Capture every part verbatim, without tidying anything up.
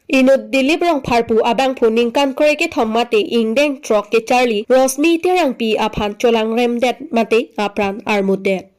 Inut Dilip Rongphar pu abangphu ningkan krekethom mate ingdeng throk kecharli Rosmi Terangpi aphan cholangremdet mate apran armutdet.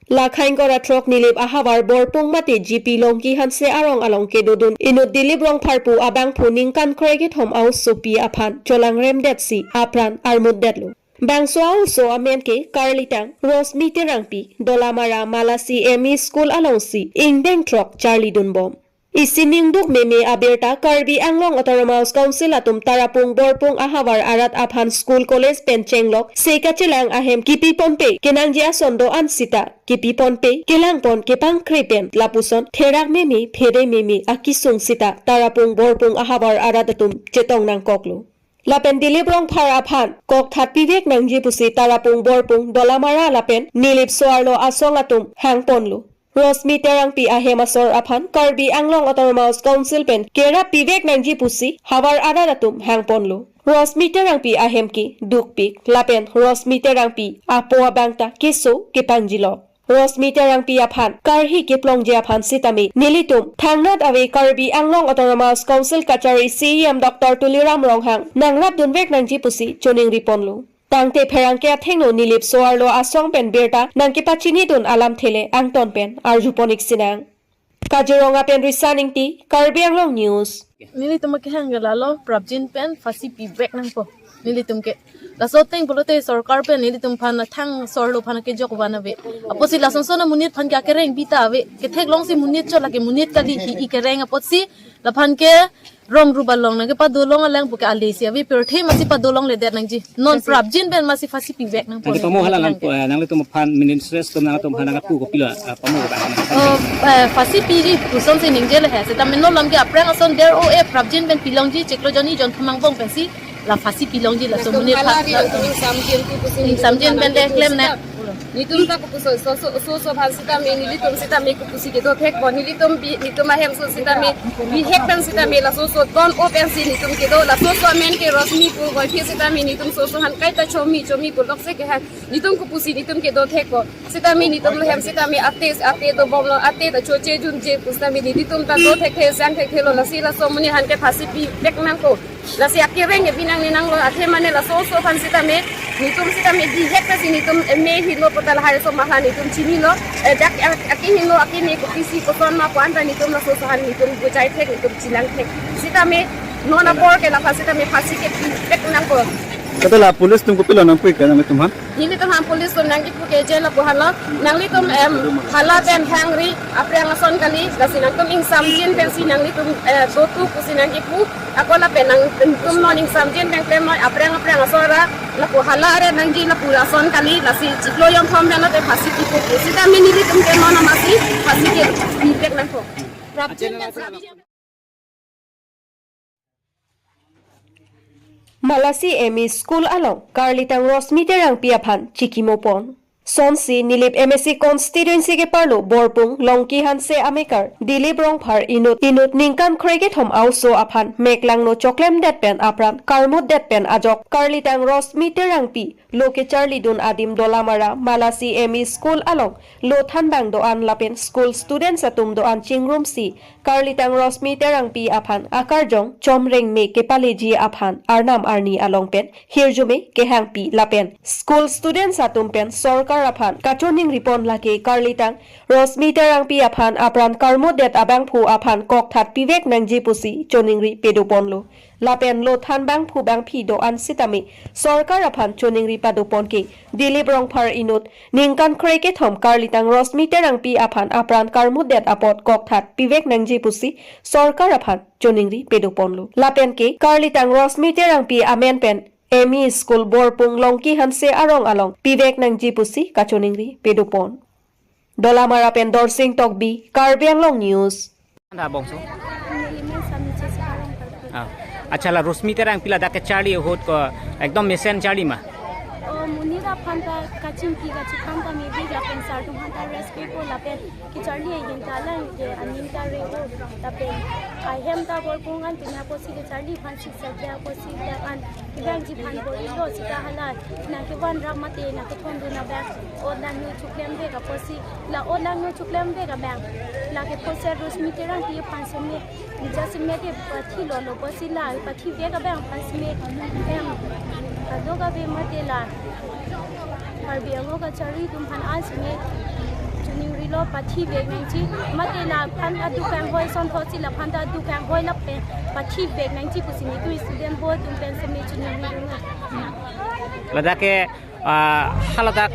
Lakhain kora throk Nilip ahavar Borpung mate G P Longki Hanse arong along kedodun inut Dilip Rongphar pu abangphu ningkan krekethom a-osopi aphan cholangremdetsi apran armutdetlo. Bangso a-oso amen ke Karlitang Rosmi Terangpi, Dolamara Malasi M E School alongsi ingdeng throk charlidunbom. Isi ningduk meme abirta Karbi Anglong Autonomous Council atum Tarapung Borpung ahavar arat aphan school college pen chenglok se kachelang ahem kipiponpe kenangji ason do-an sita kipiponpe kelangpon kepangkre pen lapuson therak meme phere meme akisung sita Tarapung Borpung ahavar arat atum chetong nangkoklo. Lapen Dilip Rongphar aphan kokthat pivek nangji pusi Tarapung Borpung Dolamara lapen Nilip so-arlo asong atum hangponlo. Rosmi Terangpi ahem asor aphan Karbi Anglong Autonomous Council pen kerap pivek nangji pusi havar arat atum hangponlo. Rosmi Terangpi ahem ke dukpik lapen Rosmi Terangpi apo abangta keso kepangjilok. Rosmi Terangpi aphan karhi keplongji aphan sitame nelitum thangnat ave Karbi Anglong Autonomous Council kachari C E M Doctor Tuliram Ronghang nangrapdunvek nangji pusi choningriponlo. Tangte pherangke athengno Nilip so-arlo asong pen birta nangkepachinidun alamthe le angton pen arjupon-ik sinang. Kaziranga pen Risan Ingti, Karbi Anglong News. Nelitum kehang ke lalo prapjin pen phasi pivek nangpo nelitum ke. Laso ateng pulote sorkar pen nelitum aphan thang so-arlo aphan kejok van ave. Apotsi lasonson amonit aphan ke akereng bita ave. Ketheklongsi monit chot lake monit kali hi-i kereng apotsi laphan ke rong ruba long nangkepadolong alang puke alesi ave pirthe masi padolongledet nangji. Non prapjin pen masi phasi pivek nangpo. Ante pamo hala nang, eh, nanglitum aphan ministers atum nangtum aphan nangpu kopilo, eh, pamo ba. Oh, eh, phasi piji pusonsi ningjele he. Seta meno lam ke aphrang ason der o e prapjin pen pilongji chiklo jonni jon thum angbong pensi la phasi pilongji laso monit hala aphan. Ri nangtum ingsamjin pu pusi nelitum ingsamjin aphan pen de nangkepu klem na. Sita. Nelitum ta kopuson so so so so aphan sitame nelitum sitame kopusi kedo thekpo nelitum bi nelitum ahem so sitame bihek pen sitame laso so ton o pensi nelitum kedo laso so amen ke Rosmi pu koipi sitame nelitum so so han kaita chomi chomi pulok se ke han nelitum kopusi nelitum kedo thekpo sitame nelitum lahem sitame ate ate dobomlo ate ta choche junje pu sitame nelitum ta do thekthe sang thekthelo lasi laso amonit aphan ke phasi pivek nangpo. Lasi akereng ke binang nenanglo athe mane laso so aphan sitame nelitum sitame bihek pensi nelitum me hilo puta lahai so maha nelitum chinilo. Eh, dak ak-, akehingno akeme kopisi koson ma pu anta nelitum laso so aphan nelitum buchai thek nelitum chilang thek. Sitame non apor ke laphan sitame phasi ke pivek nangpo. Kata la police atum kopilo nangpu-ik ke nanglitum aphan? Nelitum aphan police atum nangkepu ke jail lapu hala. Nanglitum em hala pen hangri aphrang ason kali lasi nangtum ingsamjin pensi nanglitum, eh, dotu pusi nangkepu. Ako lapen nangtum non ingsamjin pen klem noi aphrang aphrang asor ra lapu hala are nangji lapu ason kali lasi chiklo jon thum pen lote phasi kipu pu sitame nelitum ke non amasi phasi ke pivek nangpo. Prapjin pen prapjin. Malasi M E School along Karlitang Rosmi Terangpi aphan chikimopon. Sonsi Nilip M A C constituency keparlo Borpung Longki Hanse amekar Dilip Rongphar inut inut ningkan krekethom a-oso aphan meklangno choklemdet pen apran karmutdet pen ajok Karlitang Rosmi Terangpi lo kecharlidun adim Dolamara Malasi M E School along lo thanbang do-an lapen school students atum do-an chingrumsi Karlitang Rosmi Terangpi aphan akarjong chomrengme kepaleji aphan arnam arni along pen hirjume kehangpi lapen school students atum pen sorkar aphan kachoningripon lake Karlitang Rosmi Terangpi aphan apran karmutdet abangphu aphan kokthat pivek nangji pusi choningri pedoponlo. Lapen lo thanbangphu bangphi do-an sitame sorkar aphan choningri padopon ke Dilip Rongphar inut ningkan krekethom Karlitang Rosmi Terangpi aphan apran karmutdet apot kokthat pivek nangji pusi sorkar aphan choningri pedoponlo. Lapen ke Karlitang Rosmi Terangpi amen pen M E School Borpung Longki Hanse arong along pivek nangji pusi kachoningri pedopon. Dolamara pen Dorsing Tokbi, Karbi Anglong News. Anda bongso. Ah. Accha la Rosmi Terangpi ladak kecharli ahut ko ekdom mesen charli ma? O monit aphan ta kachingki kachethan ta mebik lapen sir atum aphan ta respect po lapen kecharli ahin ta alang ke aning ta reng po lapen ahem ta borpung an punya apotsi kecharli aphan siksak dia apotsi dia an kevangji aphan bor-ilo seta hala nangkevan rap mate nangkethondun abang o nangno chuklemvek apotsi la o nangno chuklemvek abang la ke poser Rosmi Terangpi aphan seme Jasemet pathilolo apotsi la pathivek abang aphan seme em kadokave mate la Karbi Anglong kachari atum aphan an seme choningrilo pathivek nangji mate laphan aduk kanghoi sonthotsi laphan ta aduk kanghoi lapen pathivek nangji pusi nelitum student board atum pen seme choningri. Ladak ke ah, haladak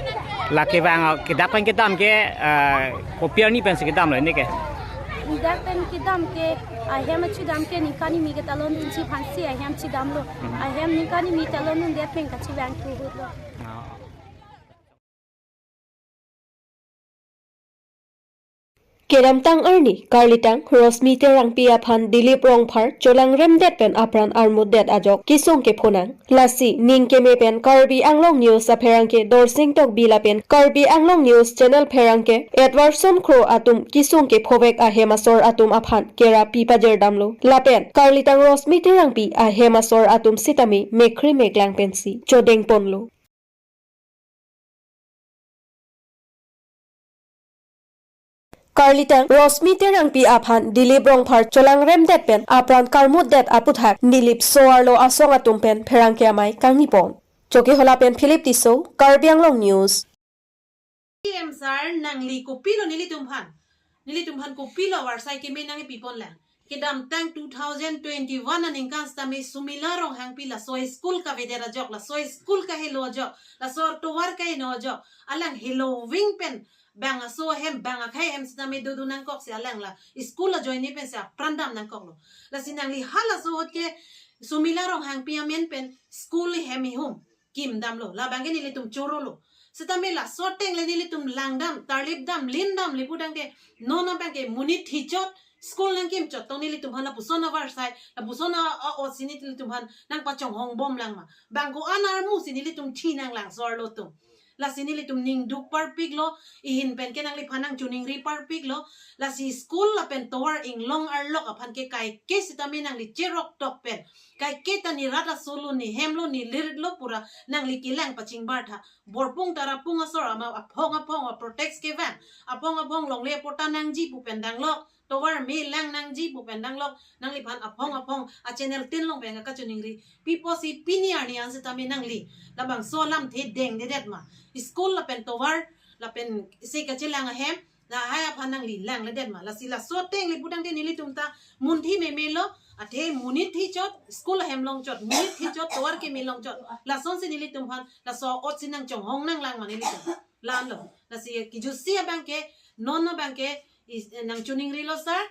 la kevang, ah, kedak pen kedam ke, ah, kopi arni pensi kedamlo ini ke? Dak pen kedam ke ahem chedam ke ningkan kimi ketalondunji aphansi ahem chedamlo. Ahem ningkan kimi talondundet pen kachevang ahutlo. Ah. Kedamtang arni, karlitang Rosmi Terangpi aphan Dilip Rongphar cholangremdet pen apran armutdet ajok kesung kephonang. Lasi ning keme pen Karbi Anglong News apherangke Dorsing Tokbi lapen Karbi Anglong News channel pherangke Edwardson Kro atum kesung kephovek ahem asor atum aphan kera pi pajirdamlo. Lapen karlitang Rosmi Terangpi ahem asor atum sitame mekhri meklang pensi chodengponlo. Karlitang Rosmi Terangpi aphan Dilip Rongphar cholangremdet pen apran karmutdet aputhak Dilip so-arlo asong atum pen pherangke amei kangnipon. Chokihola pen Philip Tisso, Karbi Anglong News. Em sir, nangli kopilo nelitum aphan? Nelitum aphan kopilo avarsai keme nangkepipon lang? Kedamtang two thousand twenty-one aningkan sitame Sumila Ronghangpi laso school kavedet ajok, laso school kahelo ajok, laso tovar kaheno ajok, alang heloving pen bang aso ahem, bang akhei ahem sitame dodu nangkoksi alang la school ajoine pensi apran dam nangkoklo. Lasi nangli halaso ahut ke Sumila Ronghangpi amen pen school hem ihum kimdamlo, labang ke nelitum chorolo. Sitame laso ateng le nelitum langdam, tarlipdam, lindam le pudang ke non abang ke monit hichot, school nangkimchot tong nelitum aphan lapuson avarsai, lapuson a, a, o si nelitum aphan nangpachonghongbom lang ma? Bang ko-an armu si nelitum thi nanglang so-arlo atum? Lasi nelitum ningduk parpiklo, ihin pen ke nangliphan nangchoningri parpiklo. Lasi school lapen tovar inglong arlok aphan ke kaike sitame nangli cherok tok pen, kaike ta ne rat asolo, ne hemlo, ne liritlo pura nangli kelang pachingbar tha. Borpung tarapung asor ama aphong aphong a protest kevang, aphong aphong longle apota nangji pu pen danglok, tovar me lang nangji pu pen danglok, nangliphan aphong aphong a channel tin along pen kachoningri. Pi apotsi pini arni an sitame nangli labangso alamthe dengdedet ma? School lapen tovar lapen isi kachelang ahem lahai aphan nangli langledet ma? Lasi laso ateng le pudang te nelitum ta munthi memelo, athe monit hichot, school ahem longchot, monit hichot, tovar keme longchot, lasonsi nelitum aphan laso ahut si nangchonghong nanglang ma nelitum? Lanlo. Lasi kijutsi abang ke, non abang ke is, nangchoningrilo sir.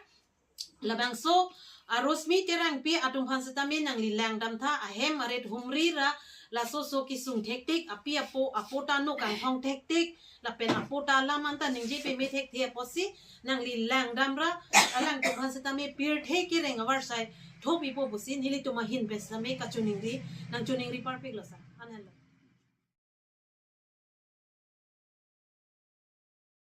Labangso a Rosmi Terangpi atum aphan sitame nangli langdam tha, ahem arit humri ra laso so kesung thektik, api apo, apota no kanghong thektik, lapen apota alam anta ningje peme thekthe apotsi nangli langdam ra, alangtum aphan sitame pirthe kereng avarsai thopipo pusi nelitum ahin pen sitame kachoningri, nangchoningri parpiklo sir. An henlo.